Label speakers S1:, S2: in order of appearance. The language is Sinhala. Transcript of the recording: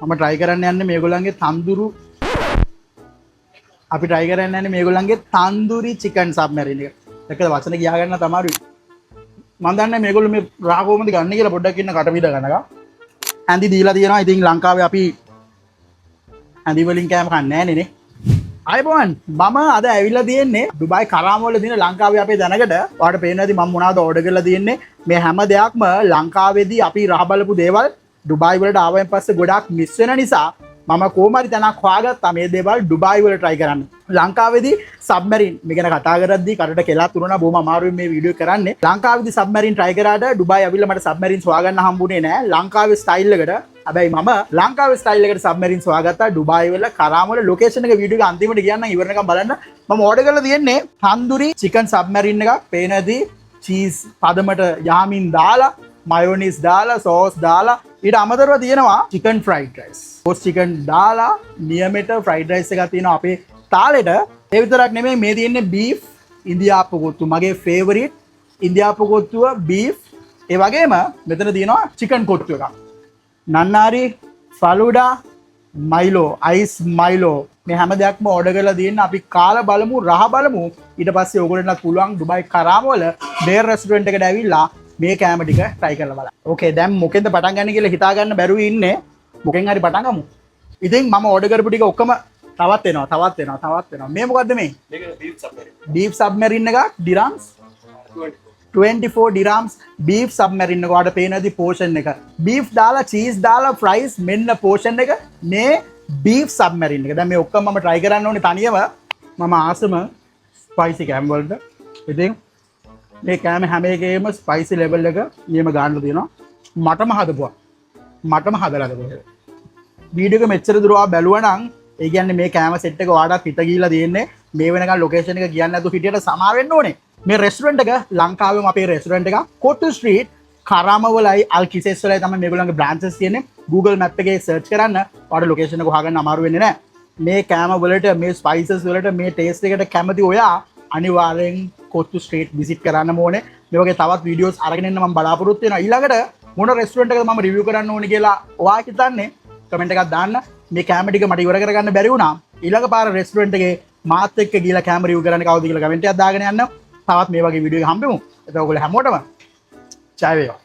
S1: මම try කරන්න යන්නේ මේගොල්ලන්ගේ තන්දුරු. අපි try කරන්න යන්නේ මේගොල්ලන්ගේ තන්දුරි චිකන් සබ්මැරින් එක. දැක්කද, වචන කියා ගන්න අමාරුයි. මං දන්නේ නැහැ මේගොල්ලෝ මේ රහ කොහොමද ගන්න කියලා. පොඩ්ඩක් ඉන්න, කට විද ගන්නකම්. හැඳි දීලා තියෙනවා. ඉතින් ලංකාවේ අපි හැඳි වලින් කෑම කන්නේ නෑනේ නේ. ආයුබෝවන්. මම අද ඇවිල්ලා තියෙන්නේ ඩුබායි කරාම වල තියෙන ලංකාවේ අපේ දැනකට. ඔයාලට පේනවා ඇති මම මොනවද ඕඩර් කරලා තියෙන්නේ. මේ හැම දෙයක්ම ලංකාවේදී අපි රහ බලපු දේවල් ඩුබායි වලට ආවෙන් පස්සේ ගොඩාක් මිස් වෙන නිසා මම කොහොම හරි තැනක් හොයාගත්තා මේ දේවල් ඩුබායි වල try කරන්න. ලංකාවේදී සබ්මැරින් මේ ගැන කතා කරද්දී කටට කෙලත් උරුණා. බොහොම අමාරුවෙන් මේ වීඩියෝ කරන්නේ. ලංකාවේදී සබ්මැරින් try කරාට ඩුබායි ඇවිල්ලා මට සබ්මැරින්ස් හොයාගන්න හම්බුනේ නෑ ලංකාවේ ස්ටයිල් එකට. හැබැයි මම ලංකාවේ ස්ටයිල් එකට සබ්මැරින්ස් හොයාගත්තා ඩුබායි වල කරාම වල. ලොකේෂන් එක වීඩියෝ එක අන්තිමට කියන්නම්, ඉවරනකම් බලන්න. මම ඕඩර් කරලා තියෙන්නේ තන්දුරි චිකන් සබ්මැරින් එකක්. පේන ඇති චීස් පදමට යාමින් දාලා, මයෝනිස් දාලා, සෝස් දාලා. ඊට අමතරව තියෙනවා chicken fried rice. Sauce chicken දාලා නියමෙට ෆ්‍රයිඩ් රයිස් එකක් තියෙනවා අපේ තාලෙට. ඒ විතරක් නෙමෙයි, මේ තියෙන්නේ බීෆ් ඉන්දියාප්ප කොත්තු. මගේ ෆේවරිට් ඉන්දියාප්ප කොත්තුව බීෆ්. ඒ වගේම මෙතන තියෙනවා චිකන් කොත්තු එකක්. නන්නාරි, ෆලුඩා, මයිලෝ, අයිස් මයිලෝ, මේ හැම දෙයක්ම ඕඩර් කරලා තියෙන. අපි කාලා බලමු, රහ බලමු. ඊට පස්සේ ඕගොල්ලන්ටත් පුළුවන් ඩුබායි කරාම වල බේර් රෙස්ටුරන්ට් එකට ඇවිල්ලා මේ කෑම ටික try කරලා බලන්න. ඕකේ, දැන් මොකෙන්ද පටන් ගන්න කියලා හිතා ගන්න බැරුව ඉන්නේ. මොකෙන් හරි පටන් ගමු. ඉතින් මම ඕඩර් කරපු ටික ඔක්කොම තවත් එනවා, තවත් එනවා, තවත් එනවා. මේ මොකද්ද මේ?
S2: මේක බීෆ් සබ්මැරින්.
S1: බීෆ් සබ්මැරින් එකක්. ඩිරම්ස් 24 ඩිරම්ස් බීෆ් සබ්මැරින් එක. ඔයාලට පේන ඇති පෝෂන් එක. බීෆ් දාලා, චීස් දාලා, ෆ්‍රයිස්, මෙන්න පෝෂන් එක මේ බීෆ් සබ්මැරින් එක. දැන් මේ ඔක්කොම මම try කරන්න ඕනේ තනියම. මම ආසම ස්පයිසි කෑම වලට. ඉතින් මේ කෑම හැම එකේම ස්පයිසි ලෙවල් එක නියම ගන්න තියෙනවා. මටම හදපුවා. මටම හදලා දපුවා. වීඩියෝ එක මෙච්චර දුර ආ බැලුවා නම් ඒ කියන්නේ මේ කෑම සෙට් එක ඔයාලටත් හිත ගිහිලා තියෙන්නේ. මේ වෙනකන් ලොකේෂන් එක කියන්න නැතුව හිටියට සමා වෙන්න ඕනේ. මේ රෙස්ටුරන්ට් එක ලංකාවේම අපේ රෙස්ටුරන්ට් එක. කොට්ටු ස්ට්‍රීට් කරාමවලයි අල් කිසෙස් වලයි තමයි මේගොල්ලන්ගේ බ්‍රාන්චස් තියෙන්නේ. Google Map එකේ සර්ච් කරන්න, ඔයාලට ලොකේෂන් එක හොයාගන්න අමාරු වෙන්නේ නැහැ. මේ කෑම වලට, මේ ස්පයිසස් වලට, මේ ටේස්ට් එකට කැමති ඔයා අනිවාර්යෙන් කොත්තු ස්ට්‍රීට් විසිට් කරන්න ඕනේ. මේ වගේ තවත් වීඩියෝස් අරගෙන එන්න මම බලාපොරොත්තු වෙනවා. ඊළඟට මොන රෙස්ටුරන්ට් එකද මම රිවිව් කරන්න ඕනේ කියලා ඔයා හිතන්නේ, කමෙන්ට් එකක් දාන්න. මේ කෑම ටික මට ඉවර කරගන්න බැරි වුණා. ඊළඟ පාර රෙස්ටුරන්ට් එකේ මාත් එක්ක ගිහලා කෑම රිවිව් කරන්න කවුද කියලා කමෙන්ට් එකක් දාගෙන යන්න. තවත් මේ වගේ වීඩියෝ එකක් හම්බෙමු. එතකොට ඔයගොල්ලෝ හැමෝටම ජය වේවා.